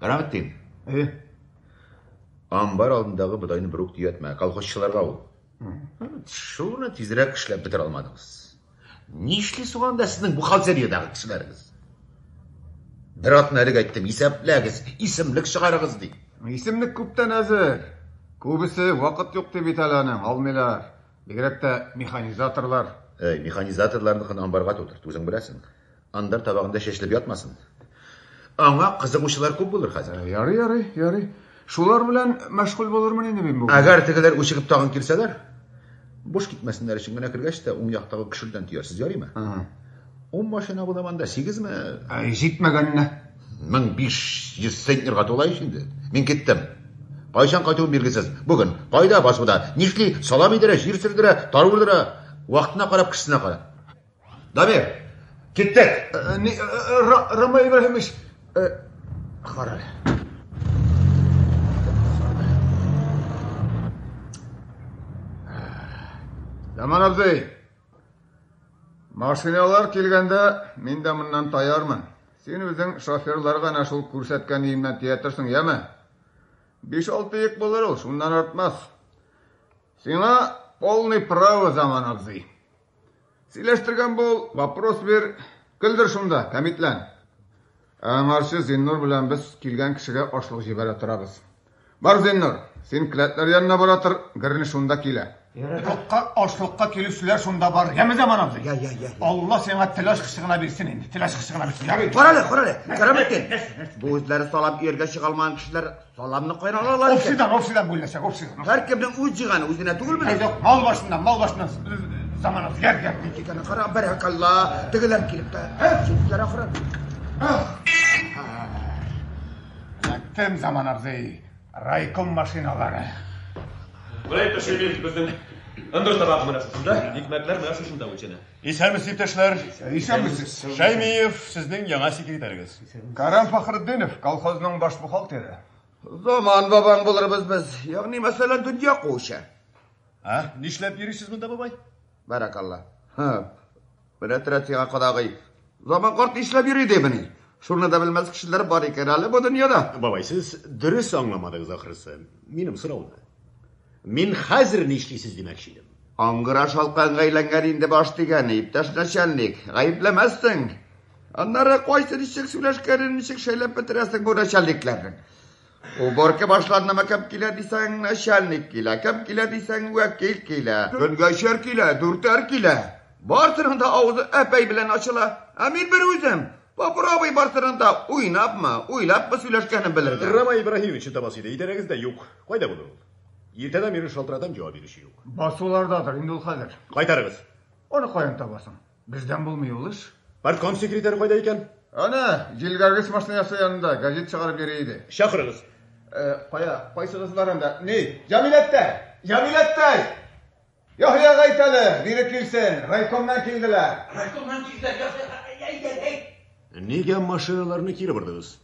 Караметдин. Әйе. Амбар алдындагы бодайны бер үк төятмә, колхозчыларга ул. Шуны тизрәк эшләп бетерә алмадыгыз. Нишли соң анда сезнең бухгалтериядәге кешеләрегез? Бер атна элек әйттем, исәпләгез, исемлек чыгарыгыз дип. Исемлек күптән әзер. Күбесе вакыт юк дип бит әле аның, алмыйлар. Бигрәк тә механизаторлар. Әй, механизаторларныкын амбарга тутырт, үзең беләсең. Андар табагында чәчелеп ятмасын. Аңа кызыгучылар күп булыр хәзер. Ярый, ярый, ярый. Шулар белән мәшгуль булырмын инде мин бүген. Әгәр тегеләр үчегеп тагын килсәләр, буш китмәсеннәр өчен генә кергәч тә уң яктагы көшелдән төярсез, ярыймы? Ун машина була монда, сигезме? Әй, җитмәгәнне. 1500 центнерга тула ич инде. Мин киттем. Кайчан кайтуым билгесез. Бүген. Кайда? Басуда. Нишли? Салам идерә, җир сөрдерә, тары үрдерә. Вакытына карап, кешесенә карап. Дамир, киттек! Ни, Рамай Ибраһимович, кара әле. Заман абзый, машиналар килгәндә мин дә моннан таярмын. Син үзең шоферларга әнә шул күрсәткән өемнән төятерсең, яме? Биш-алты йөк булыр ул, шуннан артмас. Сиңа полный право, Заман абзый. Сөйләштергән бул, вопрос бир, көлдер шунда, кәмитлән. Ә аңарчы Зиннур белән без килгән кешегә ашлык җибәрә торабыз. Бар, Зиннур, син келәтләр янына бара тор, герне шунда килә. Ашлыкка, ашлыкка килүчеләр шунда бар. Яме, Заман абзый. Я, я, я. Алла сиңа тел ачкычы гына бирсен инде, тел ачкычы гына бирсен. Ярый. Кара әле, кара әле. Кәраметдин. Бу үзләре салам өяргә чыга алмаган кешеләр саламны каян алалар икән? Общидан, общидан бүленәчәк, общидан. Һәркемнең үз җыйганы үзенә түгелмени? Юк, мал башыннан, мал башыннан. Заман абзый, яр, яр. Икәне кара, бәрәкалла, тегеләр килеп тә. Җиттеләр ахры. Эләктем, Заман абзый. Райком машиналары. Менә иптәш Шәймиев, безнең ындыр табагы менә шушында, икмәкләр менә шушында үлчәнә. Исәнмесез, иптәшләр. Исәнмесез. Шәймиев, сезнең яңа секретарегыз. Кәрам Фәхретдинов, колхозның баш бухгалтеры. Заман бабаң булырбыз без. Ягъни, мәсәлән, дөнья куучы. А, нишләп йөрисез монда, бабай? Бәрәкалла. Һа. Менә терәт сиңа кодагый. Заман карт нишләп йөри ди мени? Шуны да белмәс кешеләр бар икән әле бу дөньяда. Бабай, сез дөрес аңламадыгыз ахрысы минем сорауны. Мин хәзер нишлисез димәкче идем. Аңгыра шалканга әйләнгән инде баш дигәне, иптәш начальник. Гаепләмәссең. Аннары кайсы ничек сөйләшкәнен ничек шәйләп бетерәсең бу начальникларның. Уборка башландымы, кем килә дисәң, начальник килә, кем килә дисәң, вәкил килә. Көнгә өчәр килә, дүртәр килә. Барсының да авызы әпәй белән ачыла. Ә мин бер үзем. Попробуй барсының да уйнапмы, уйлапмы сөйләшкәнен белергә. Рамай Ибраһимовичны табасы иде, идарәгездә юк. Кайда булыр ул? Иртәдән бирле шалтыратам, җавап бирүче юк. Басулардадыр инде ул хәзер. Кайтарыгыз. Аны каян табасың? Бездән булмый ул эш. Партком секретаре кайда икән? Әнә, җилгәргеч машинасы янында газет чыгарып йөри иде. Чакырыгыз. Кая, кайсыгыз бар анда? Ни, Җамиләттәй! Җамиләттәй! Яхъяга әйт әле, бире килсен, райкомнан килделәр. Райкомнан килделәр, Яхъя, әйт әле, әйт! Нигә машиналарны кире бордыгыз?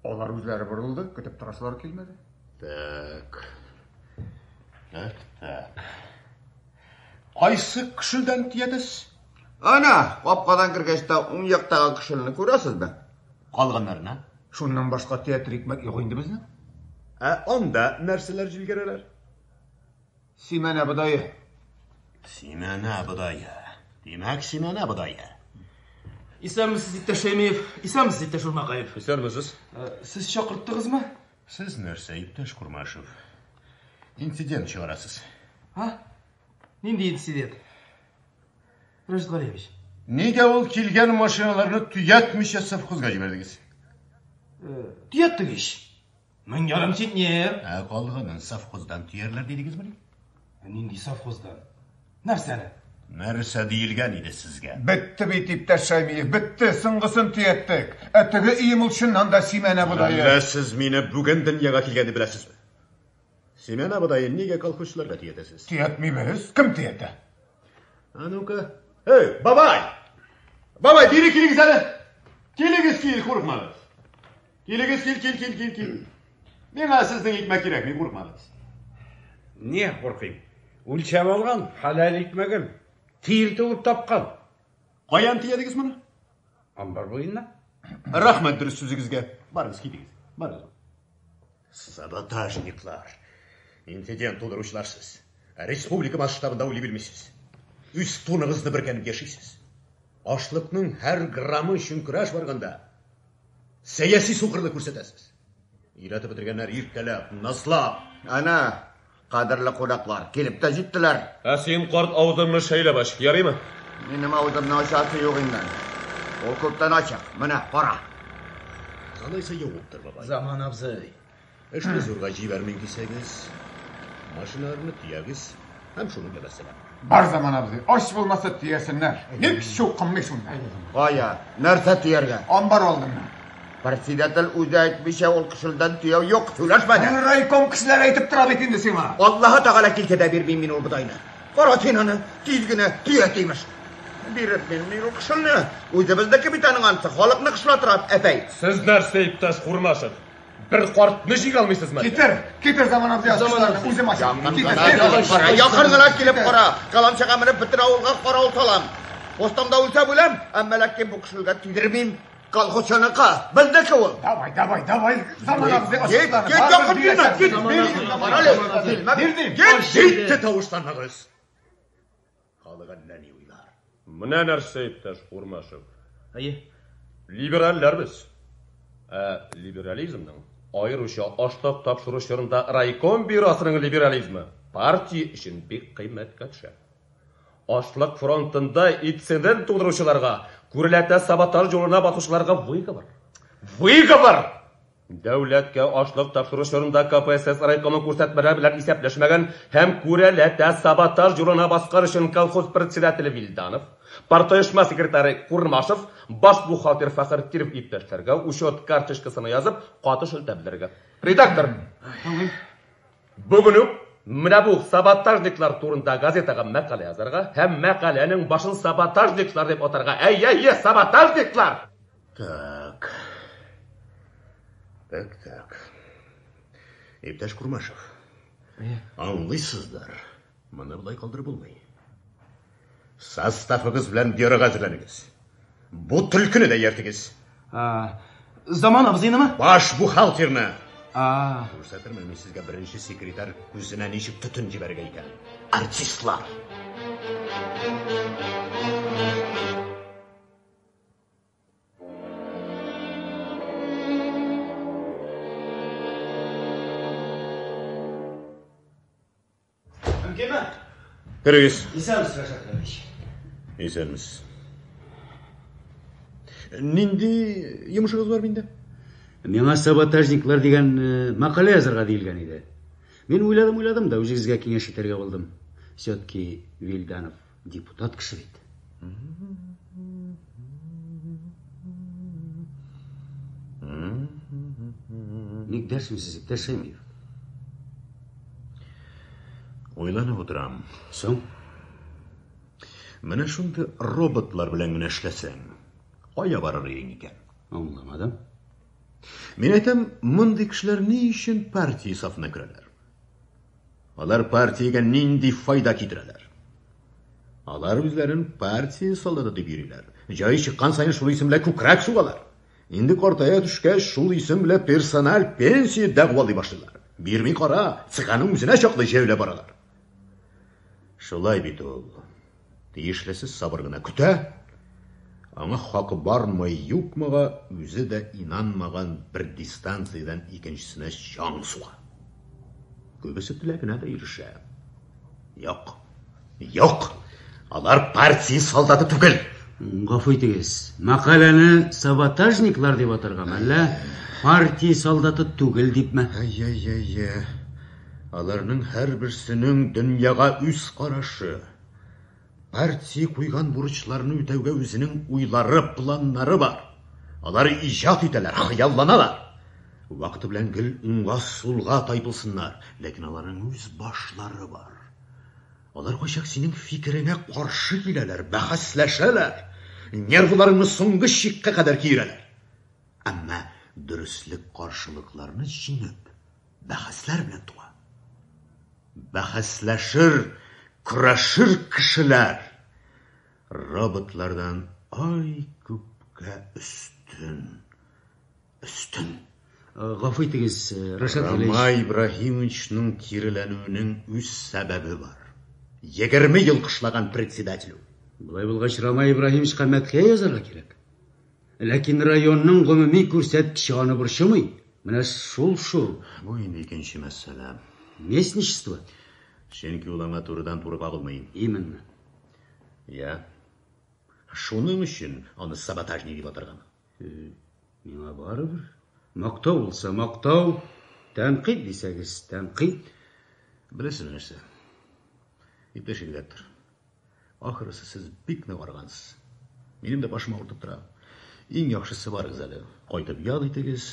Алар үзләре борылды, көтеп торасылары килмәде. Так. Так, так. Кайсы көшелдән төядез? Әнә, капкадан кергәч тә уң яктагы көшелне күрәсезме? Калганнарына? Шуннан башка төятер икмәк юк инде безнең. Ә анда нәрсәләр җилгәрәләр? Симәнә бодае. Симәнә бодае. Димәк, симәнә бодае. Исәнмесез, иптәш Шәймиев. Исәнмесез, иптәш Урмакаев. Исәнмесез. Сез чакырттыгызмы? Сез нәрсә, иптәш Курмашев? Инцидент чыгарасыз. А? Нинди инцидент? Рашид Галиевич. Нигә ул килгән машиналарны төятмичә совхозга җибәрдегез? Төяттек ич. 1500 центнер. Ә калганын совхоздан төярләр дидегезмени? Нинди совхоздан? Нәрсәне? Нәрсә диелгән иде сезгә? Бетте бит, иптәш Шәймиев, бетте, соңгысын төяттек. Ә теге өем ул чыннан да симәнә бодае. Әллә сез мине бүген дөньяга килгән дип беләсезме? Симәнә бодаен нигә колхозчыларга төятәсез? Төятмибез. Кем төятә? А ну-ка. Эй, бабай! Бабай, бире килегез әле. Килегез, кил, курыкмагыз. Килегез, кил, кил, кил, кил, кил. Миңа сезнең икмәк кирәкми, курыкмагыз. Нигә куркыйм? Үлчәп алган, хәләл икмәгем. Тир түгеп тапкан. Каян төядегез моны? Амбар буеннан. Рәхмәт дөрес сүзегезгә. Барыгыз, китегез. Барыгыз. Саботажниклар. Инцидент тудыручылар сез. Республика масштабында уйлый белмисез. Үз туныгызны бөркәнеп яшисез. Ашлыкның һәр граммы өчен көрәш барганда сәяси сукырлык күрсәтәсез. Өйрәтеп бетергәннәр иркәләп, назлап. Әнә, кадерле кунаклар, килеп тә җиттеләр. Ә син, карт, авызыңны шәйләп ач, ярыймы? Минем авызымны ачасы юк инде. Ул күптән ачык. Менә, кара. Алайса юктыр, бабай. Заман абзый. Эшне зурга җибәрмим дисәгез, машиналарны төягез һәм шуның белән вәссәлам. Бар, Заман абзый, ач булмаса төясеннәр. Ник чукынмый шунда? Кая, нәрсә төяргә? Амбар алдыннан. Председатель үзе әйтмичә ул кышылдан төяү юк, сөйләшмәде. Райком кешеләре әйтеп тора бит инде сиңа. Аллаһы Тәгалә килсә дә бирмим мин ул бодайны. Кара син аны, тиз генә төя имеш. Биреп мин ул кышылны. Үзебезнеке бит аның ансы, халыкны кышла тора, әпәй. Сез нәрсә, иптәш Курмашев? Бер картны җиңә алмыйсызмы? Китер, китер, Заман абзый, ачкычларны үзем ачам. Якын гына килеп кара, якын гына килеп кара. Каланчага менеп бөтен авылга каравыл салам. Постамда үлсәм үләм, әмма ләкин бу кышылга тидермим. Колхозчыныкы, безнеке ул. Давай, давай, давай, Заман абзый, Кит, ачкычларны. кит, якын килмә, кит. Карале, Бирдим. Кит, Җитте тавышланмагыз. Халык әллә ни уйлар. Менә нәрсә, иптәш Курмашев. Әйе. Либеральләр без. Ә либерализмның аеруча ашлык тапшыру чорында райком бюросының либерализмы партия өчен бик кыйммәткә төшә. Ашлык фронтында инцидент тудыручыларга, күрәләтә саботаж юлына басучыларга выговор. Выговор! Дәүләткә ашлык тапшыру чорында КПСС райкомы күрсәтмәләр белән исәпләшмәгән һәм күрәләтә саботаж юлына баскан өчен колхоз председателе Вилданов, партоешма секретаре Курмашев, баш бухгалтер Фәхретдинов иптәшләргә учет карточкасына язып, каты шелтә белдерергә. Редактор, бүген үк менә бу саботажниклар турында газетага мәкалә язарга һәм мәкаләнең башын саботажниклар дип атарга. Әй, әй, әй, саботажниклар! Так. Так, так. Иптәш Курмашев. Аңлыйсыздыр. Моны болай калдырып булмый. Составыгыз белән бюрога әзерләнегез. Бу төлкене дә ияртегез. Заман абзыйнымы? Баш бухгалтерны. А, Күрсәтермен мин сезгә беренче секретарь күзенә ничек төтен җибәрергә икән. Артистлар. Мөмкинме? Керегез. Исәнмесез, Рәшат Хәлилович. Исәнмесез. Нинди йомышыгыз бар миндә? Миңа саботажниклар дигән мәкалә язарга диелгән иде. Мин уйладым, уйладым да үзегезгә киңәш итәргә булдым. Все-таки Вилданов депутат кеше бит. Ник дәшмисез, иптәш Шәймиев? Уйланып утырам. Соң? Менә шундый роботлар белән генә эшләсәң, кая барыр идең икән? Аңламадым. Мин әйтәм, мондый кешеләр ни өчен партия сафына керәләр? Алар партиягә нинди файда китерәләр? Алар үзләрен партия солдаты дип йөриләр. Җае чыккан саен шул исем белән күкрәк сугалар. Инде картая төшкәч, шул исем белән персональ пенсия дәгъвалый башлыйлар. Бирми кара, цыганның үзенә чаклы җәяүләп баралар. Шулай бит ул. Тиешлесе сабыр гына көтә. Аңа хакы бармы, юкмыга үзе дә инанмаган бер дистанциядән икенчесенә чаң суга. Күбесе теләгенә дә ирешә. Юк. Юк. Алар партия солдаты түгел. Гафу итегез. Мәкаләне саботажниклар дип атаргамы, әллә партия солдаты түгел дипме? Ай-яй-яй-яй. Аларның һәрберсенең дөньяга үз карашы. Партия куйган бурычларны үтәүгә үзенең уйлары, планнары бар. Алар иҗат итәләр, хыялланалар. Вакыты белән гел уңга, сулга тайпылсыннар, ләкин аларның үз башлары бар. Алар кайчак синең фикереңә каршы киләләр, бәхәсләшәләр, нервларыңны соңгы чиккә кадәр киерәләр. Әмма дөреслек каршылыкларны җиңеп, бәхәсләр белән туа. Бәхәсләшер, көрәшер кешеләр роботлардан ай күпкә өстен. Өстен. Гафу итегез, Рашат Галиевич. Рамай Ибраһимовичның киреләнүенең үз сәбәбе бар. 20 ел кышлаган председатель ул. Болай булгач, Рамай Ибраһимовичка мәдхия язарга кирәк. Ләкин районның гомуми күрсәткече аны борчымый. Менә шул шул. Бу инде икенче мәсьәлә. Местничество. Чөнки ул аңа турыдан-туры кагылмый. Именно. Я. Шуның өчен аны саботажник дип атаргамы? Миңа барыбер. Мактау булса мактау, тәнкыйть дисәгез тәнкыйть. Беләсезме нәрсә? Иптәш редактор, ахрысы сез бик нык арыгансыз. Минем дә башым авыртып тора. Иң яхшысы барыгыз әле. Кайтып ял итегез.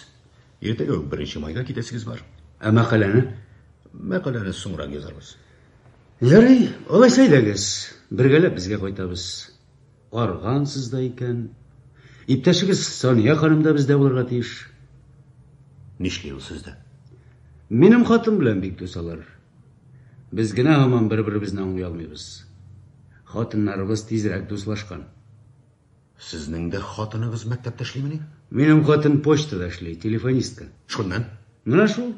Иртәгә үк беренче майга китәсегез бар. Ә мәкаләне? Мәкаләне соңрак язарбыз. Ярый, алайса әйдәгез, бергәләп безгә кайтабыз. Аргансыз да икән. Иптәшегез Сания ханым да бездә булырга тиеш. Нишли ул сездә? Минем хатын белән бик дус алар. Без генә һаман бер-беребезне аңлый алмыйбыз. Хатыннарыбыз тизрәк дуслашкан. Сезнең дә хатыныгыз мәктәптә эшлимени? Минем хатын почтада эшли, телефонистка. Шуннан? Менә шул.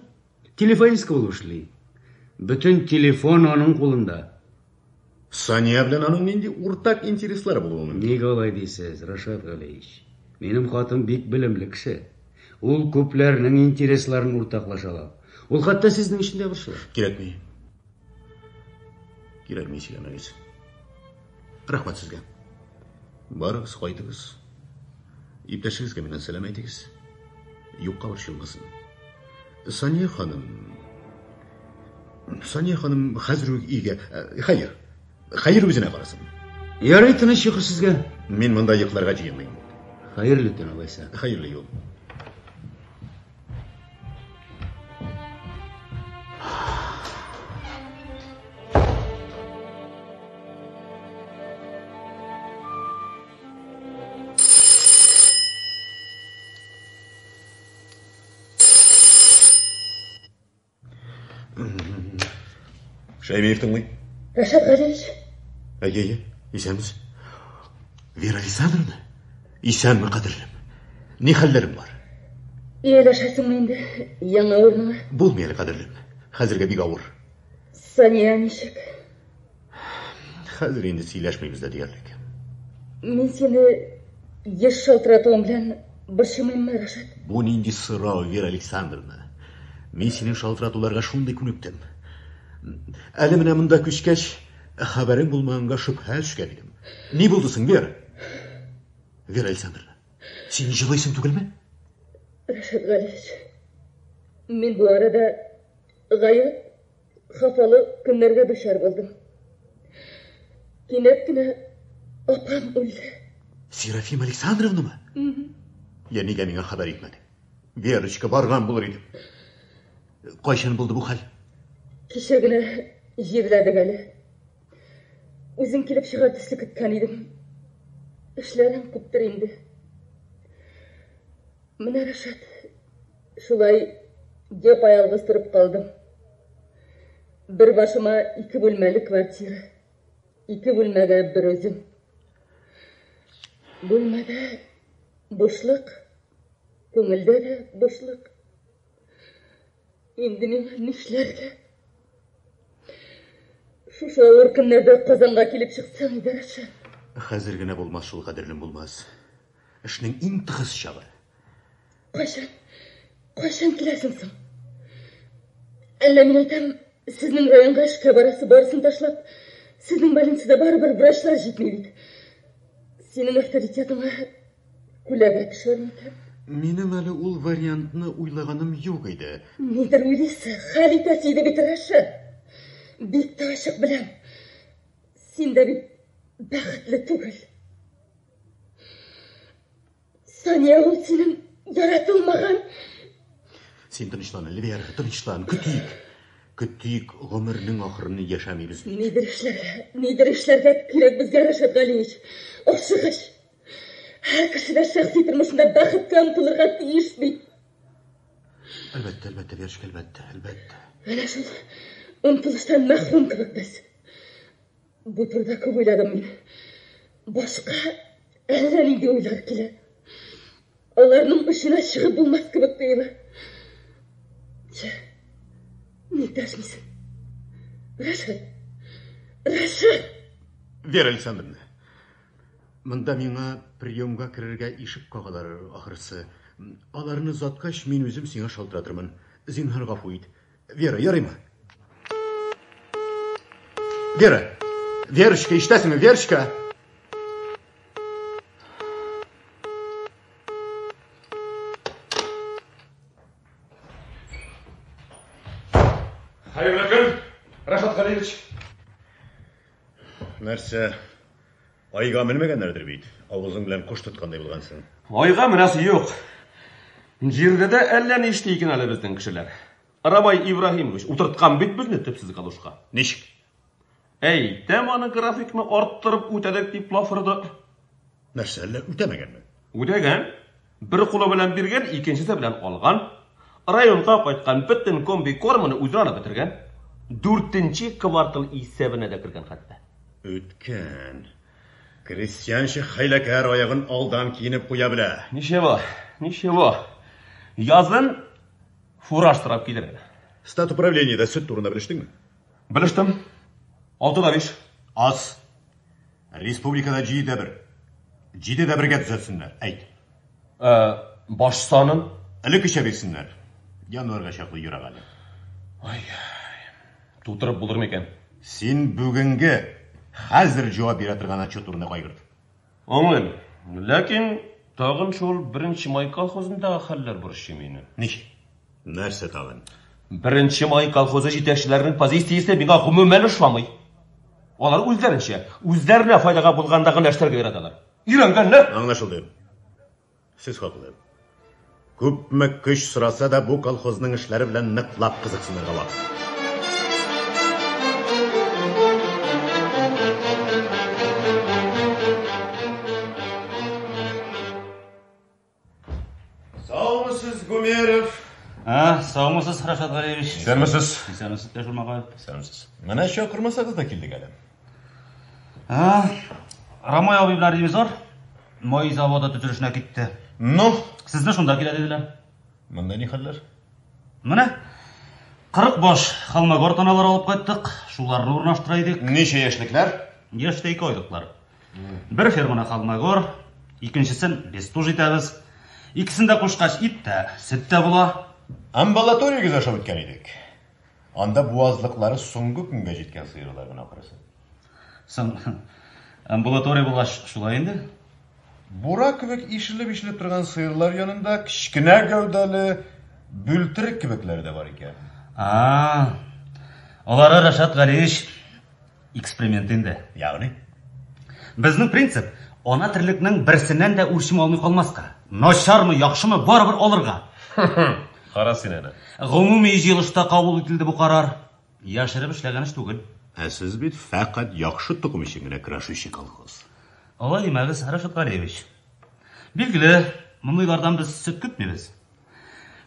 Телефонистка булып эшли. Бөтен телефон аның кулында. Сания белән аның нинди уртак интереслары булуы мөмкин? Нигә алай дисез, Рашат Галиевич? Минем хатын бик белемле кеше. Ул күпләрнең интересларын уртаклаша ала. Ул хәтта сезнең өчен дә борчыла. Кирәкми. Кирәкми сөйләмәгез. Рәхмәт сезгә. Барыгыз, кайтыгыз. Иптәшегезгә миннән сәлам әйтегез. Юкка борчылмасын. Сания ханым... Сания ханым хәзер үк өйгә... Хәер, хәер үзенә карасын. Ярый, тыныч йокы сезгә. Мин монда йокларга җыенмыйм. Хәерле төн алайса. Хәерле юл. Шәймиев тыңлый. Рашат Галиевич. Әйе, әйе, исәнмесез. Вера Александровна, исәнме, кадерлем. Ни хәлләрем бар? Ияләшәсеңме инде яңа урыныңа? Булмый әле, кадерлем. Хәзергә бик авыр. Сания ничек? Хәзер инде сөйләшмибез дә диярлек. Мин сине еш шалтыратуым белән борчымыйммы, Рашат? Бу нинди сорау, Вера Александровна? Мин синең шалтыратуларга шундый күнектем. Әле менә монда күчкәч, хәбәрең булмаганга шөбһә төшкән идем. Ни булды соң, Вера? Вера Александровна, син җылыйсың түгелме? Рашат Галиевич, мин бу арада гаять хафалы көннәргә дучар булдым. Кинәт кенә апам үлде. Серафима Александровнамы? Я нигә миңа хәбәр итмәдең? Верочка, барган булыр идем. Кайчан булды бу хәл? Кичә генә җирләдек әле. Үзең килеп чыгар төсле көткән идем. Эшләрең күптер инде. Менә Рашат, шулай япа-ялгыз торып калдым. Бер башыма ике бүлмәле квартира. Ике бүлмәгә бер үзем. Бүлмәдә бушлык, күңелдә дә бушлык. Инде миңа нишләргә? Шушы авыр көннәрдә Казанга килеп чыксаң иде, Рашат. Хәзер генә булмас шул, кадерлем, булмас. Эшнең иң тыгыз чагы. Кайчан? Кайчан киләсең соң? Әллә мин әйтәм, сезнең районга эшкә барасы барысын ташлап, сезнең больницада барыбер врачлар җитми бит. Синең авторитетыңа күләгә төшәр микән? Минем әле ул вариантны уйлаганым юк иде. Нидер уйлыйсы, хәл итәсе иде бит, Рашат. Бик тә ачык беләм. Син дә бит бәхетле түгел. Сания ул синең яратылмаган. Син тынычлан, Вера, тынычлан, көтик. Көтик, гомернең ахырын яшәмибез бит. Нидер эшләргә, нидер эшләргә кирәк безгә, Рашат Галиевич. Ашыгыч. Һәр кеше дә шәхси тормышында бәхеткә омтылырга тиеш бит. Әлбәттә, әлбәттә, Верочка, әлбәттә, әлбәттә. Әнә шул омтылыштан мәхрүм кебек без. Бу турыда күп уйладым мин. Башка әллә нинди уйлар килә. Аларның очына чыгып булмас кебек тоела. Ник дәшмисең? Рәшат! Рәшат! Вера Александровна, монда миңа приемга керергә ишек кагалар ахрысы. Аларны озаткач, мин үзем сиңа шалтыратырмын. Зинһар гафу ит. Вера, ярыймы? Вера! Верочка, ишетәсеңме? Верочка! Хәерле көн, Рәшат Галиевич. Нәрсә, айга менмәгәннәрдер бит? Авызың белән кош тоткандай булгансың. Айга менәсе юк. Җирдә дә әллә ни эшли икән әле безнең кешеләр. Рамай Ибраһимович утырткан бит безне төпсез галошка. Ничек? Әйтәм аны графикны арттырып үтәдек дип лафырды. Нәрсә, әллә үтәмәгәнме? Үтәгән. Бер кулы белән биргән, икенчесе белән алган. Районга кайткан бөтен комбикормны үзе алып бетергән. Дүртенче квартал исәбенә дә кергән хәтта. Үткән. Крестьянча хәйләкәр аягын алдан киенеп куя белә. Ничего, ничего. Язын фураж сорап килер әле. Стат управлениедә сөт турында белештеңме? Белештем. 6,5. Аз. Республикада 7,1. 7,1-гә төзәтсеннәр, әйт. Ә, баш санын? Элеккечә бирсеннәр. Январьга чаклы ерак әле. Ай, тутырып булыр микән? Син бүгенге, хәзер җавап бирә торган отчет турында кайгырт. Аңлыйм. Ләкин тагын шул Беренче май колхозындагы хәлләр борчый мине. Ничек? Нәрсә тагын? Беренче май колхозы җитәкчеләренең позициясе миңа гомумән ошамый. Алар үзләренчә, үзләренә файдага булганда гына эшләргә яраталар. Өйрәнгәннәр. Аңлашылды. Сез хаклы. Күпме көч сораса да бу колхозның эшләре белән ныклап кызыксынырга вакыт. Саумысыз, Гумеров. А, саумысыз, Рашат Галиевич. Исәнмесез. Исәнмесез, Тәшүр агай. Исәнмесез. Менә чакырмасагыз да килдек әле. А, Рамай абый белән ревизор май заводы төзелешенә китте. Ну? Сезне шунда килә диделәр. Монда ни хәлләр? Менә 40 баш Холмогор таналары алып кайттык. Шуларны урнаштыра идек. Ничә яшьлекләр? Яшьтә 2 айлыклар. Бер ферманы Холмогор, икенчесен Бестуж итәбез. Икесен дә кушкач ит тә, сөт тә була. Амбулаториягез аша үткән идек. Анда буазлыклары соңгы көнгә җиткән сыерлар гына ахрысы. Соң амбулатория булгач шулай инде. Бура кебек ишелеп-ишелеп торган сыерлар янында кечкенә гәүдәле бүлтерек кебекләре дә бар икән. А, алары Рашат Галиевич эксперимент инде. Ягъни? Безнең принцип ана терлекнең берсеннән дә үрчем алмый калмаска. Начармы, яхшымы, барыбер алырга. Кара син әнә. Гомуми җыелышта кабул ителде бу карар. Яшереп эшләгән эш түгел. Ә сез бит фәкать яхшы токым өчен генә көрәшүче колхоз. Алай димәгез, Рашат Галиевич. Билгеле, мондыйлардан без сөт көтмибез.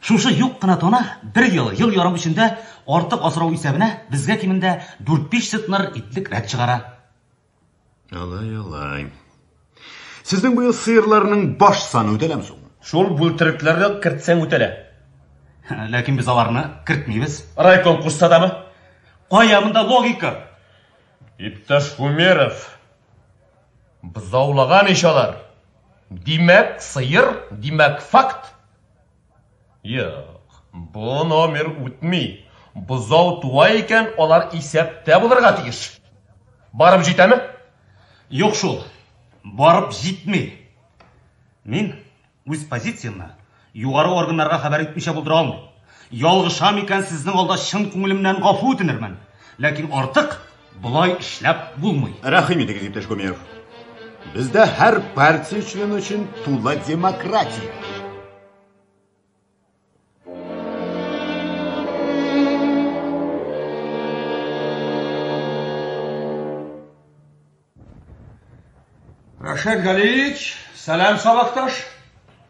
Шушы юк кына тана бер ел, ел ярым эчендә артык асрау исәбенә безгә кимендә 4-5 центнер итлек рәт чыгара. Алай, алай. Сезнең быел сыерларның баш саны үтәләме соң? Шул бүлтерекләрне кертсәң үтәлә. Ләкин без аларны кертмибез. Райком кушса дамы? Кая монда логика? Иптәш Гумеров, бозаулаган ич алар. Димәк, сыер, димәк, факт. Юк, бу номер үтми. Бозау туа икән, алар исәптә булырга тиеш. Барып җитәме? Юк шул, барып җитми. Мин үз позициямне югары органнарга хәбәр итмичә булдыра алмыйм. Ялгышам икән, сезнең алда чын күңелемнән гафу үтенермен. Ләкин артык болай эшләп булмый. Рәхим итегез, иптәш Гумеров. Бездә һәр партия члены өчен тулы демократия. Рашат Галиевич, сәлам сабакташ.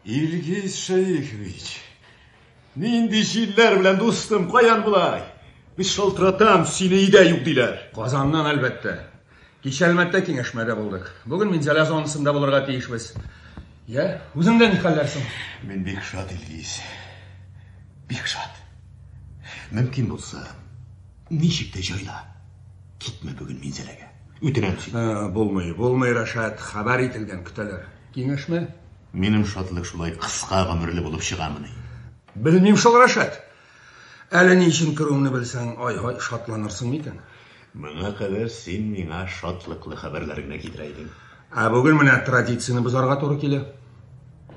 Илгиз Шәехович, нинди җилләр белән дустым, каян болай? Без шалтыратам, сине өйдә юк диләр. Казаннан әлбәттә. Кичә Әлмәттә киңәшмәдә булдык. Бүген Минзәлә зонасында булырга тиешбез. Я, үзеңдә ни хәлләр соң? Мин бик шат, Илгиз. Бик шат. Мөмкин булса, Ничек тә җайла. Китмә бүген Минзәләгә. Үтенәм сине. Булмый, булмый, Рәшат. Хәбәр ителгән, көтәләр. Киңәшмә. Минем шатлык шулай кыска гомерле булып чыгамыни? Белмим шул, Рәшат. Әле ни өчен керүемне белсәң, ай-һай, шатланырсың микән? Моңа кадәр син миңа шатлыклы хәбәрләр генә китерә идең. Ә бүген менә традицияне бозарга туры килә.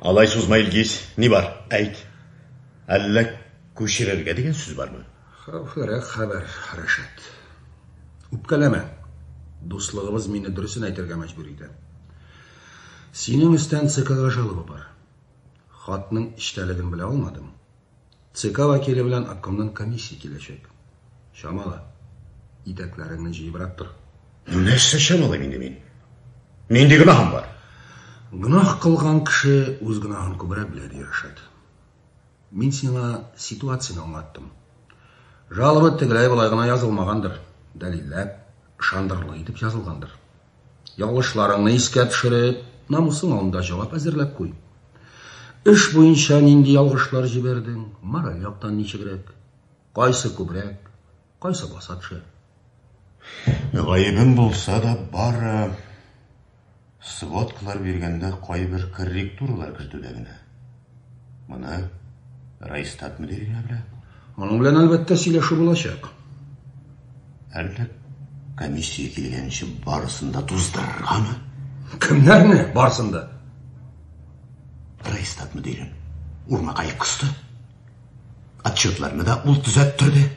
Алай сузма, Илгиз. Ни бар? Әйт. Әллә күчерергә дигән сүз бармы? Хәвефлерәк хәбәр, Рәшат. Үпкәләмә. Дуслыгыбыз мине дөресен әйтергә мәҗбүр итә. Синең өстән ЦКга жалоба бар. Хатның эчтәлеген белә алмадым. ЦК вәкиле белән обкомнан комиссия киләчәк. Чамала. Итәкләреңне җыебрак тор. Нәрсә чамалыйм инде мин? Нинди гөнаһым бар? Гөнаһ кылган кеше үз гөнаһын күбрәк белә, ди Рәшат. Мин сиңа ситуацияне аңлаттым. Жалоба тегеләй-болай гына язылмагандыр, дәлилләп, ышандырырлык итеп язылгандыр. Ялгышларыңны искә төшереп, намусың алдында җавап әзерләп куй. Эш буенча нинди ялгышлар җибәрдең, мораль яктан ничегрәк, кайсы күбрәк, кайсы баса төшә. Гаебем булса да, бары сводкалар биргәндә кайбер корректуралар кертүдә генә. Моны райстат мөдире генә белә. Аның белән, әлбәттә, сөйләшү булачак. Әллә комиссия килгәнче барысын да туздырыргамы? Кемнәрне барысын да? Райстат мөдирен Урмакаев кысты. Отчетларны да ул төзәттерде.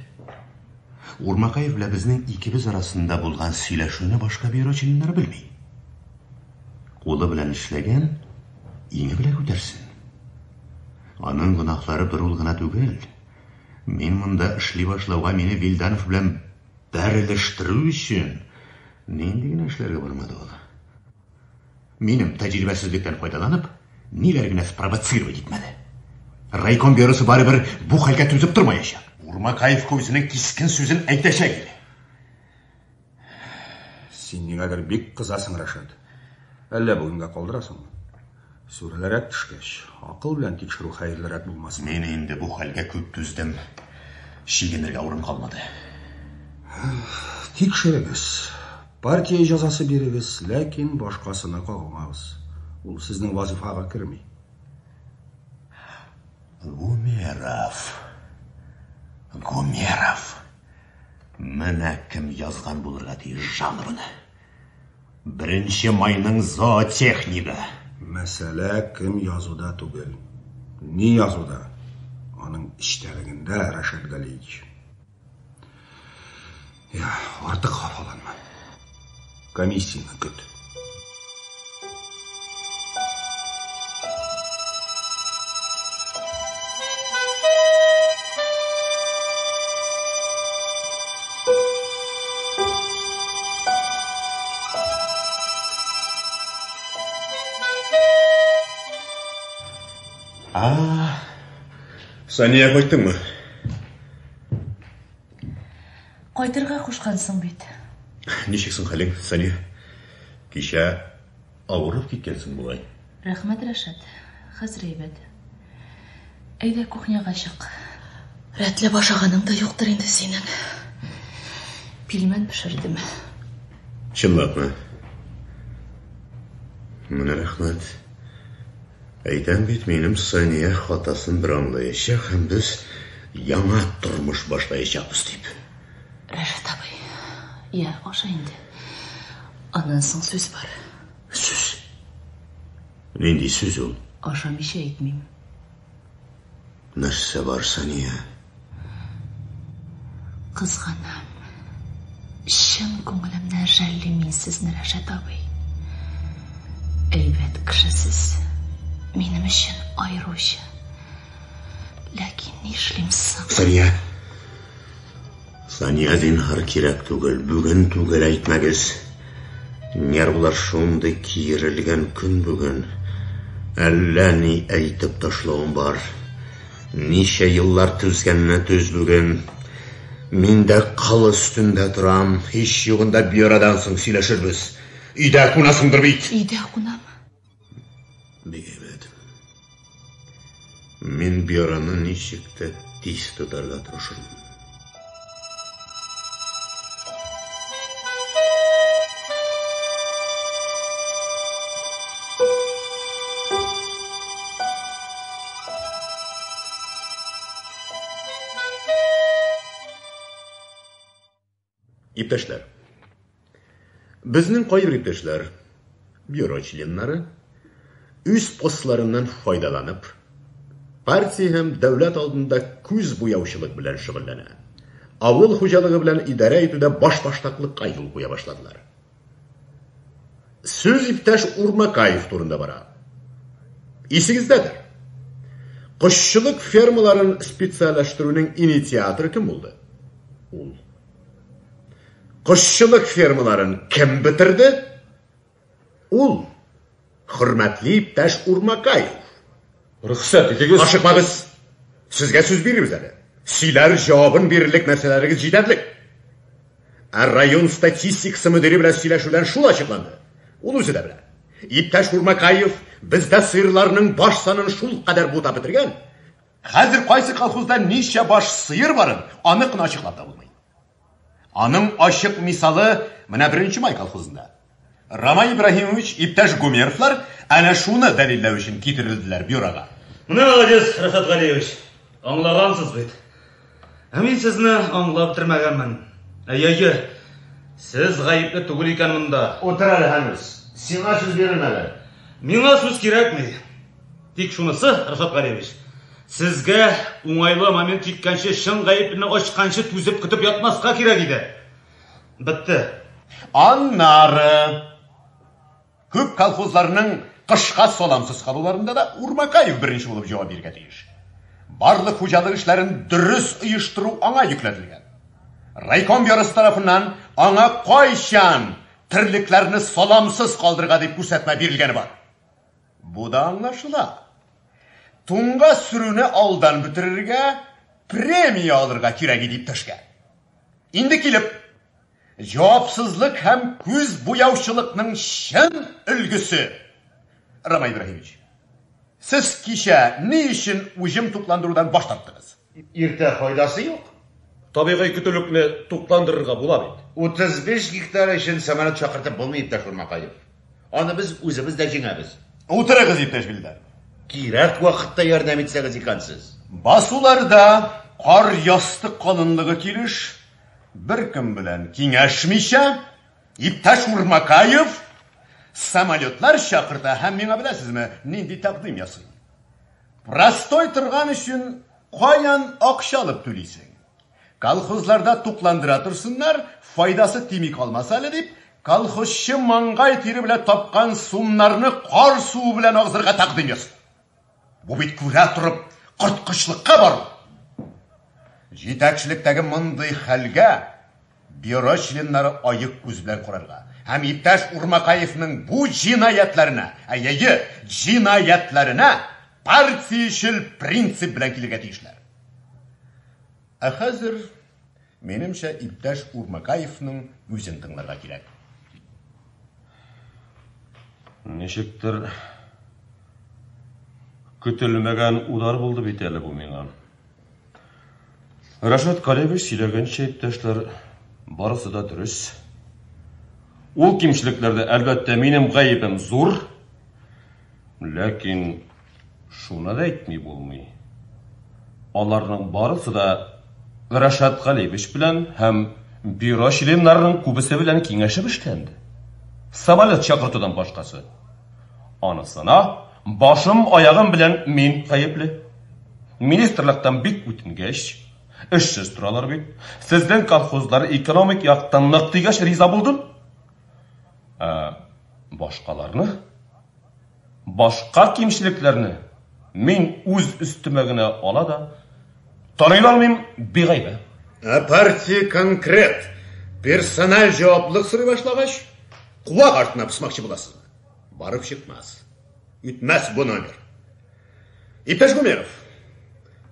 Урмакаев белән безнең икебез арасында булган сөйләшүне башка бюро членнары белми. Кулы белән эшләгән, иңе белән күтәрсен. Аның гөнаһлары бер ул гына түгел. Мин монда эшли башлауга мине Вилданов белән бәрелештерү өчен нинди генә эшләргә бармады ул. Минем тәҗрибәсезлектән файдаланып, ниләр генә спровоцировать итмәде. Райком бюросы барыбер бу хәлгә түзеп тормаячак. Урмакаевка үзенең кискен сүзен әйтәчәк иде. Син нигәдер бик кызасың, Рәшат. Әллә бүгенгә калдырасыңмы? Сүреләрәк төшкәч, акыл белән тикшерү хәерлерәк булмасмы? Мин инде бу хәлгә күп түздем. Чигенергә урын калмады. Тикшерегез. Партия җәзасы бирегез, ләкин башкасына кагылмагыз. Ул сезнең вазифага керми. Гумеров. Гумеров. Менә кем язган булырга тиеш жалобаны. Беренче майның зоотехнигы. Мәсьәлә кем язуда түгел. Ни язуда? Аның эчтәлегендә, Рәшат Галиевич. Я, артык хафаланма. Комиссияне көт. А, Сания кайттыңмы? Кайтырга кушкансың бит. Ничек соң хәлең, Сания? Кичә авырып киткәнсең бугай. Рәхмәт, Рәшат. Хәзер әйбәт. Әйдә кухняга чык. Рәтләп ашаганың да юктыр инде синең. Пилмән пешердем. Чынлапмы? Менә рәхмәт. Әйтәм бит, минем Сания хатасын бер аңлаячак һәм без яңа тормыш башлаячакбыз дип. Рәшат абый, я, аша инде. Аннан соң сүз бар. Сүз? Нинди сүз ул? Ашамыйча әйтмим. Нәрсә бар, Сания? Кызганам. Чын күңелемнән жәллим мин сезне, Рәшат абый. Әйбәт кеше сез. Минем өчен аеруча. Ләкин нишлим соң? Сания! Сания, зинһар кирәк түгел, бүген түгел әйтмәгез. Нервлар шундый киерелгән көн бүген. Әллә ни әйтеп ташлавым бар. Ничә еллар түзгәнне түз бүген. Мин дә кыл өстендә торам. Һич югында бюродан соң сөйләшербез. Өйдә кунасыңдыр бит? Өйдә кунам. Бик әйбәт. Мин бюроны ничек тә тиз тотарга тырышырмын. Иптәшләр, безнең кайбер иптәшләр, бюро членнары, үз постларыннан файдаланып, партия һәм дәүләт алдында күз буяучылык белән шөгыльләнә. Авыл хуҗалыгы белән идарә итүдә башбаштаклыкка юл куя башладылар. Сүз иптәш Урмакаев турында бара. Исегездәдер. Кошчылык фермаларын специальләштерүнең инициаторы кем булды? Ул. Кошчылык фермаларын кем бетерде? Ул. Хөрмәтле иптәш Урмакаев. Рөхсәт итегез. Ашыкмагыз. Сезгә сүз бирербез әле. Сөйләр җавабын бирерлек нәрсәләрегез җитәрлек. Ә район статистикасы мөдире белән сөйләшүдән шул ачыкланды. Ул үзе дә белә. Иптәш Урмакаев бездә сыерларның баш санын шул кадәр бутап бетергән. Хәзер кайсы колхозда ничә баш сыер барын аны гына ачыклап та булмый. Аның ачык мисалы менә Беренче май колхозында. Рамай Ибраһимович, иптәш Гумеровлар әнә шуны дәлилләү өчен китерелделәр бюрога. Менә молодец, Рәфәт Галиевич. Аңлагансыз бит. Ә мин сезне аңлап бетермәгәнмен. Әйе, әйе. Сез гаепле түгел икән монда. Утыр әле, Һәнүс. Сиңа сүз бирелмәде. Миңа сүз кирәкми. Тик шунысы, Рашат Галиевич, сезгә уңайлы момент җиткәнче, чын гаепне ачканчы түзеп көтеп ятмаска кирәк иде. Бетте. Аннары күп колхозларның кышка саламсыз калуларында да Урмакаев беренче булып җавап бирергә тиеш. Барлык хуҗалык эшләрен дөрес оештыру аңа йөкләтелгән. Райком бюросы тарафыннан аңа кайчан терлекләрне саламсыз калдырырга дип күрсәтмә бирелгәне бар. Бу да аңлашыла. Туңга сөрүне алдан бетерергә, премия алырга кирәк иде иптәшкә. Инде килеп, җавапсызлык һәм күз буяучылыкның чын өлгесе. Рамай Ибраһимович, сез кичә ни өчен уҗым тукландырудан баш тарттыгыз? Иртә файдасы юк. Табигый көтүлекне тукландырырга була бит. 35 гектар өчен самолет чакыртып булмый, иптәш Урмакаев. Аны без үзебез дә җиңәбез. Утырыгыз, иптәш Билдар. Кирәк вакытта ярдәм итсәгез икәнсез. Басуларда кар ястык калынлыгы килеш, беркем белән киңәшмичә, иптәш Урмакаев самолетлар чакырта һәм миңа беләсезме, нинди тәкъдим ясый? Простой торган өчен каян акча алып түлисең? Колхозларда тукландыра торсыннар, файдасы тими калмас әле дип, колхозчы маңгай тире белән тапкан сумнарны кар суы белән агызырга тәкъдим ясый. Бу бит күрә торып корткычлыкка бару. Җитәкчелектәге мондый хәлгә бюро членнары аек күз белән карарга һәм иптәш Урмакаевның бу җинаятьләренә, әйе, җинаятьләренә партиячел принцип белән килергә тиешләр. Ә хәзер, минемчә, иптәш Урмакаевның үзен тыңларга кирәк. Ничектер көтелмәгән удар булды бит әле бу миңа. Рашат Галиевич сөйләгәнчә, иптәшләр, барысы да дөрес. Ул кимчелекләрдә, әлбәттә, минем гаебем зур. Ләкин шуны да әйтми булмый. Аларның барысы да Рашат Галиевич белән һәм бюро членнарының күбесе белән киңәшеп эшләнде. Самолет чакыртудан башкасы. Анысына башым аягым белән мин гаепле. Министрлыктан бик үтенгәч, эшсез торалар бит. Сезнең колхозлар экономик яктан нык дигәч риза булдым. Ә башкаларны, башка кимчелекләрне мин үз өстемә генә ала да таный алмыйм, бигайбә. Ә партия конкрет персональ җаваплылык сорый башлагач, куак артына посмакчы буласызмы? Барып чыкмас. Үтмәс бу номер. Иптәш Гумеров,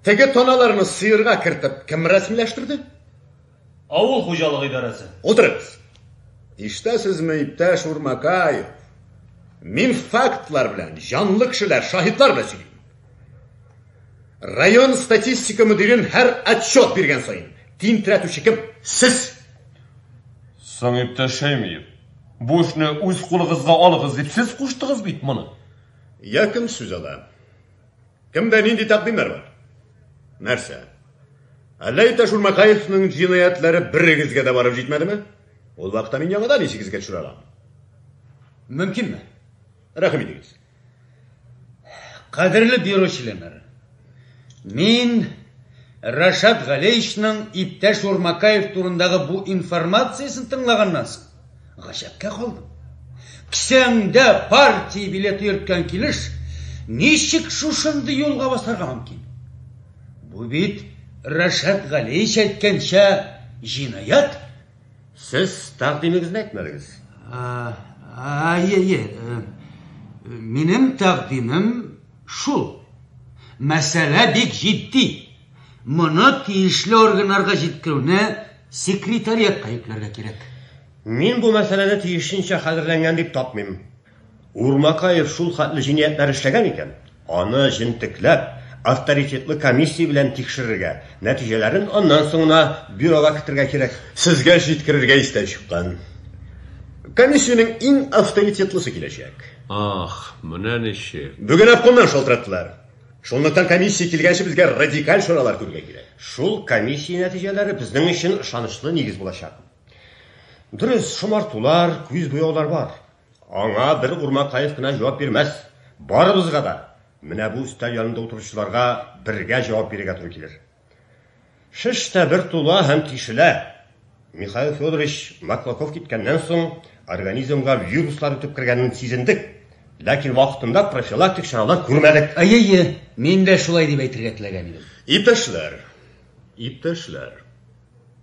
теге таналарны сыерга кертеп кем рәсмиләштерде? Авыл хуҗалыгы идарәсе. Утырыгыз. Ишетәсезме, иптәш Урмакаев? Мин фактлар белән, җанлы кешеләр, шаһитлар белән сөйлим. Район статистика мөдирен һәр отчет биргән саен тинтерәтүче кем? Сез! Соң, иптәш Шәймиев, бу эшне үз кулыгызга алыгыз дип сез куштыгыз бит моны. Я кем сүз ала? Кемдә нинди тәкъдимнәр бар? Нәрсә? Әллә иптәш Урмакаевның җинаятьләре берегезгә дә барып җитмәдеме? Ул вакытта мин яңадан исегезгә төшерә алам. Мөмкинме? Рәхим итегез. Кадерле бюро членнары, мин Рашат Галеевичның иптәш Урмакаев турындагы бу информациясен тыңлаганнан соң гаҗәпкә калдым. Кесәңдә партия билеты йөрткән килеш, ничек шушындый юлга басарга мөмкин? Бу бит Рашат Галеевич әйткәнчә җинаять. Сез тәкъдимегезне әйтмәдегез. Әйе, әйе. Минем тәкъдимем шул. Мәсьәлә бик җитди. Моны тиешле органнарга җиткерүне секретариатка йөкләргә кирәк. Мин бу мәсьәләне тиешенчә хәзерләнгән дип тапмыйм. Урмакаев шул хәтле җинаятьләр эшләгән икән, аны җентекләп, авторитетлы комиссия белән тикшерергә, нәтиҗәләрен аннан соң гына бюрога кертергә кирәк. Сезгә җиткерергә истән чыккан. Комиссиянең иң авторитетлысы киләчәк. Ах, менә ничек. Бүген обкомнан шалтыраттылар. Шунлыктан комиссия килгәнче безгә радикаль чаралар күрергә кирәк. Шул комиссия нәтиҗәләре безнең өчен ышанычлы нигез булачак. Дөрес, шомартулар, күз буяулар бар. Аңа бер Урмакаев кына җавап бирмәс. Барыбызга да менә бу өстәл янында утыручыларга бергә җавап бирергә туры килер. Шеш тә бер тула һәм тишелә. Михаил Федорович Маклаков киткәннән соң организмга вируслар үтеп кергәнен сизендек. Ләкин вакытында профилактик чаралар күрмәдек. Әйе, әйе, мин дә шулай дип әйтергә теләгән идем. Иптәшләр, иптәшләр,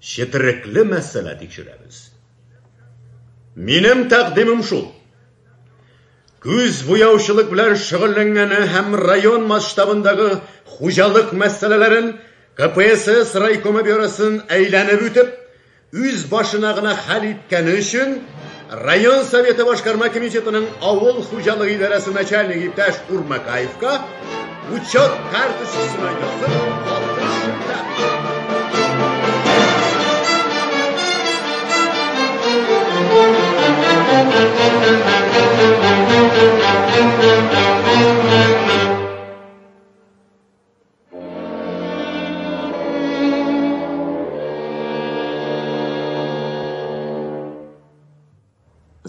четерекле мәсьәлә тикшерәбез. Минем тәкъдимем шул. Күз буяучылык белән шөгыльләнгәне һәм район масштабындагы хуҗалык мәсьәләләрен КПСС райкомы бюросын әйләнеп үтеп, үз башына гына хәл иткәне өчен район советы башкарма комитетының авыл хуҗалыгы идарәсе начальнигы иптәш Урмакаевка учет карточкасына язып, каты шелтә.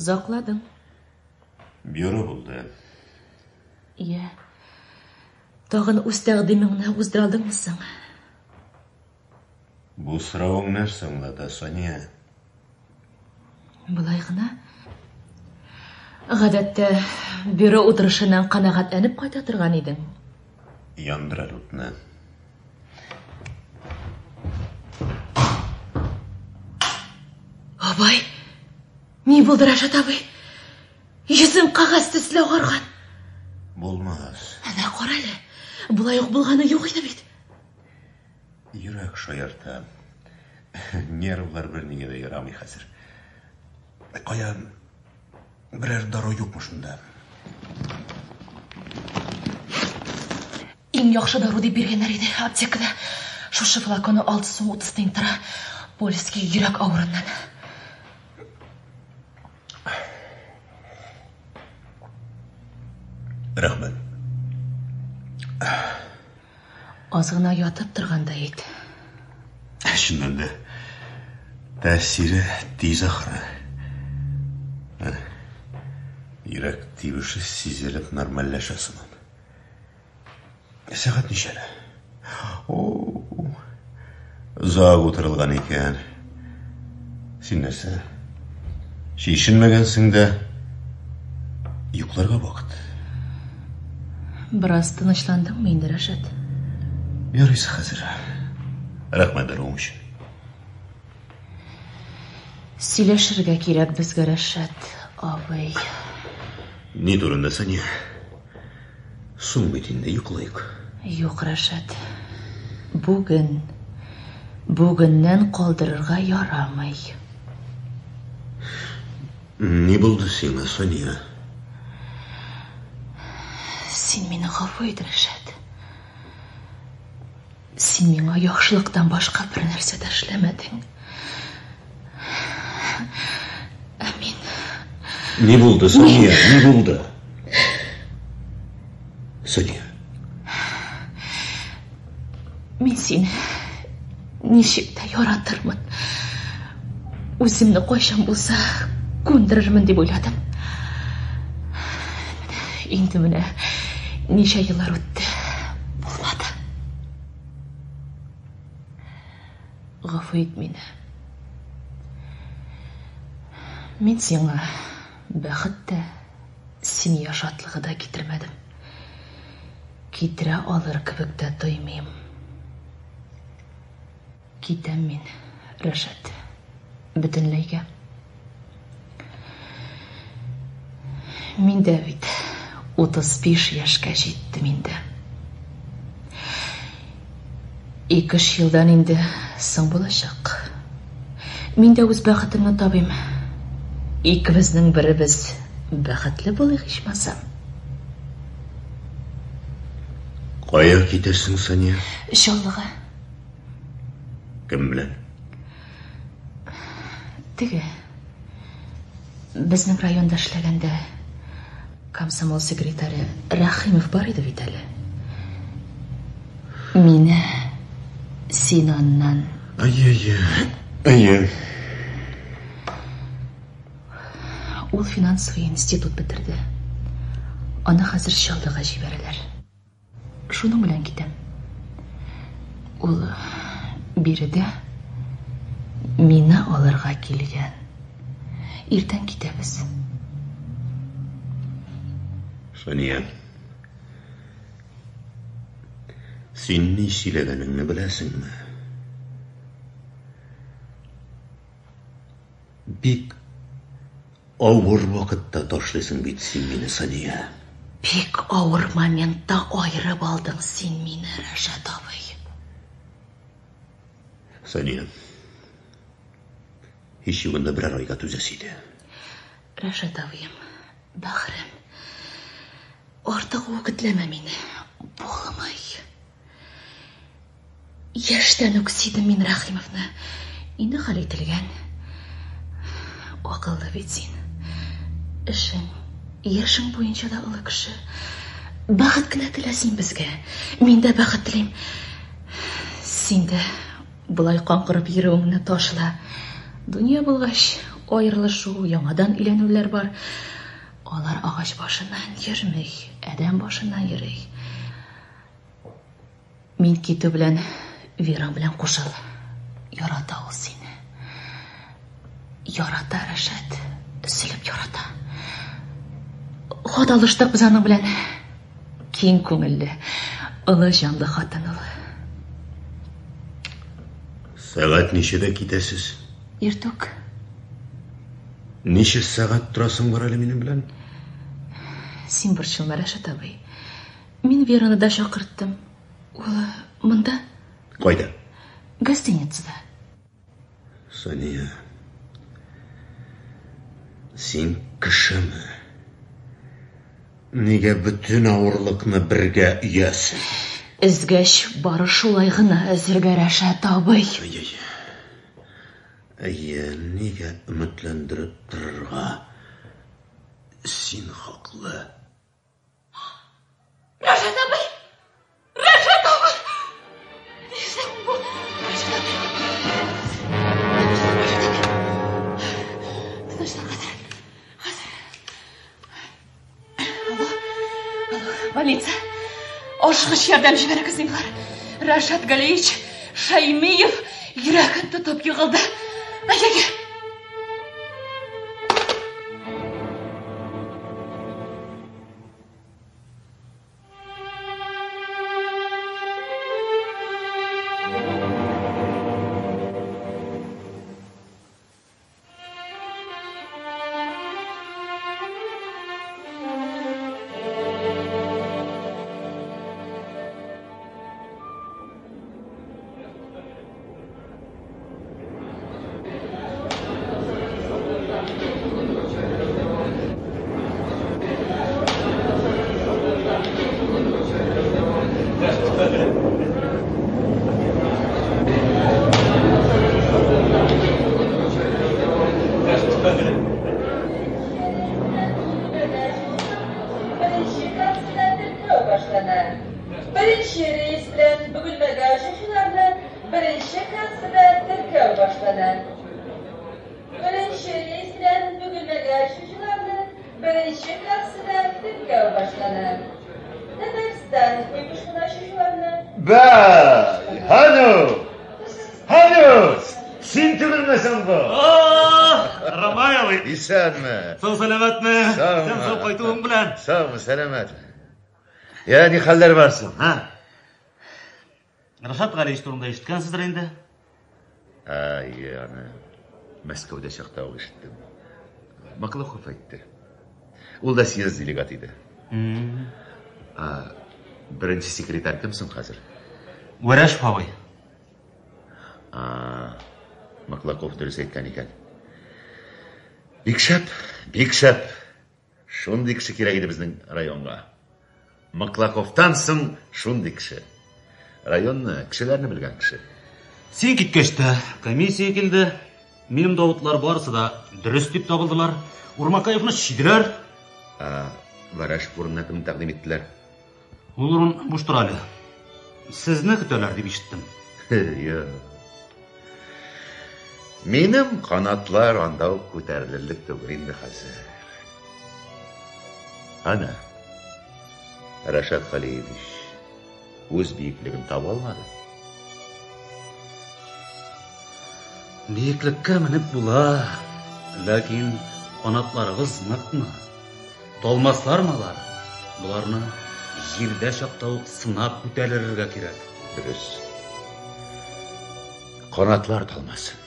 Озакладың. Бюро булды. Иә. Тагын үз тәкъдимеңне уздыра алдыңмы соң? Бу соравың нәрсә аңлата, Сания? Болай гына. Гадәттә, бюро утырышыннан канәгатьләнеп кайта торган идең. Яндыр әле утны. Абай, ни булды, Рашат абый? Йөзең кәгазь төсле агарган. Булмас. Әнә, кара әле. Болай ук булганы юк иде бит. Йөрәк шаярта. Нервлар бернигә дә ярамый хәзер. Кая, берәр дару юкмы шунда? Иң яхшы дару дип биргәннәр иде аптекада. Шушы флаконы 6 сум 30 тиен тора. Польский йөрәк авырыннан. Рәхмәт. Аз гына ятып торгандай ит. Чыннан да, тәэсире тиз ахры. Йөрәк тибеше сизелеп нормальләшә сыман. Сәгать ничә әле? О, озак утырылган икән. Син нәрсә? Чишенмәгәнсең дә йокларга вакыт. Бераз тынычландыңмы инде, Рәшат? Ярыйсы хәзер. Рәхмәт даруың өчен. Сөйләшергә кирәк безгә, Рәшат абый. Ни турында, Сания? Соң бит инде, йоклыйк. Юк, Рәшат. Бүген. Бүгеннән калдырырга ярамый. Ни булды сиңа, Сания? Син мине гафу ит, Рәшат. Син миңа яхшылыктан башка бер нәрсә дә эшләмәдең. Ә мин... Ни булды, Сания? Ни булды? Сания. Мин сине Ничек тә яратырмын. Үземне кайчан булса күндерермен дип уйладым. Инде менә ничә еллар үтте. Булмады. Гафу ит мине. Мин сиңа бәхет тә, семья шатлыгы да китермәдем. Китерә алыр кебек тә тоймыйм. Китәм мин, Рәшат. Бөтенләйгә. Мин дә бит 35 яшькә җиттем инде. Ике-өч елдан инде соң булачак. Мин дә үз бәхетемне табыйм. Икебезнең беребез бәхетле булыйк ичмасам. Кая китәсең, Сания? Чаллыга. Кем белән? Теге. Безнең районда эшләгәндә комсомол секретаре Рәхимов бар иде бит әле. Мине син аннан. Әйе, әйе. Ул финансовый институт бетерде. Аны хәзер Чаллыга җибәрәләр. Шуның белән китәм. Ул биредә мине алырга килгән. Иртән китәбез. Сания. Син ни сөйләгәнеңне беләсеңме? Бик авыр вакытта ташлыйсың бит син мине, Сания. Бик авыр моментта аерып алдың син мине, Рәшат абый. Сания. Һич югында берәр айга түзәсе иде. Рәшат абыем, бәгърем. Артык үгетләмә мине. Булмый. Яшьтән үк сөйдем мин Рәхимовны. Инде хәл ителгән. Акыллы бит син. Эшең, яшең буенча да олы кеше. Бәхет кенә телә син безгә. Мин дә бәхет телим. Син дә болай каңгырып йөрүеңне ташла. Дөнья булгач, аерылышу, яңадан өйләнүләр бар. Алар агач башыннан йөрми, адәм башыннан йөри. Мин китү белән Вераң белән кушыл. Ярата ул сине. Ярата, Рәшат. Өзелеп ярата. Хат алыштык без аның белән. Киң күңелле, олы җанлы хатын ул. Сәгать ничәдә китәсез? Иртүк. Ничә сәгать торасың бар әле минем белән? Син борчылма, Рәшат абый. Мин Вераны да чакырттым. Ул монда. Кайда? Гостиницада. Сания. Син кешеме? Нигә бөтен авырлыкны бергә өясең? Өзгәч, бары шулай гына өзергә, Рәшат абый. Әйе. Әйе, нигә өметләндереп торырга? Син хаклы. Рәшат абый! Рәшат абый! Нишләп бу? Рәшат абый! Рәшат абый! Тынычлан хәзер. Хәзер. Алло. Алло, больница. Ашыгыч ярдәм җибәрегез зинһар. Рәшат Галиевич Шаймиев йөрәген тотып егылды. Әйе. Беренче кассада теркәү башлана. Беренче рейс белән Бөгелмәгә очучыларны беренче кассада теркәү башлана. Татарстан Куйбышевына очучыларны Бәй, Хәнү! Хәнү! Син түгелме соң бу? Рамай абый. Исәнме? Сау сәламәтме? Саумы. Исән сау кайтуың белән. Саумы, сәламәт. Я, ни хәлләр бар соң, һа? Рашат Галиевич турында ишеткәнсездер инде. Әйе, аны Мәскәүдә чакта ук ишеттем. Маклаков әйтте. Ул да съезд делегаты иде. А, беренче секретарь кем соң хәзер? Вәрәшев абый. А, Маклаков дөрес әйткән икән. Бик шәп, бик шәп. Шундый кеше кирәк иде безнең районга. Маклаковтан соң шундый кеше. Районны, кешеләрне белгән кеше. Син киткәч тә комиссия килде. Минем доводлар барысы да дөрес дип табылдылар. Урмакаевны чөйделәр. Ә Вәрәшев урынына кемне тәкъдим иттеләр? Ул урын буш тора әле. Сезне көтәләр дип ишеттем. Юк. Минем канатлар анда ук күтәрелерлек түгел инде хәзер. Ана, Рашат Галиевич үз биеклеген таба алмады. Биеклеккә менеп була, ләкин канатларыгыз ныкмы? Талмаслармы алар? Боларны җирдә чакта ук сынап күтәрелергә кирәк. Дөрес. Канатлар талмасын.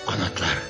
Канатлар.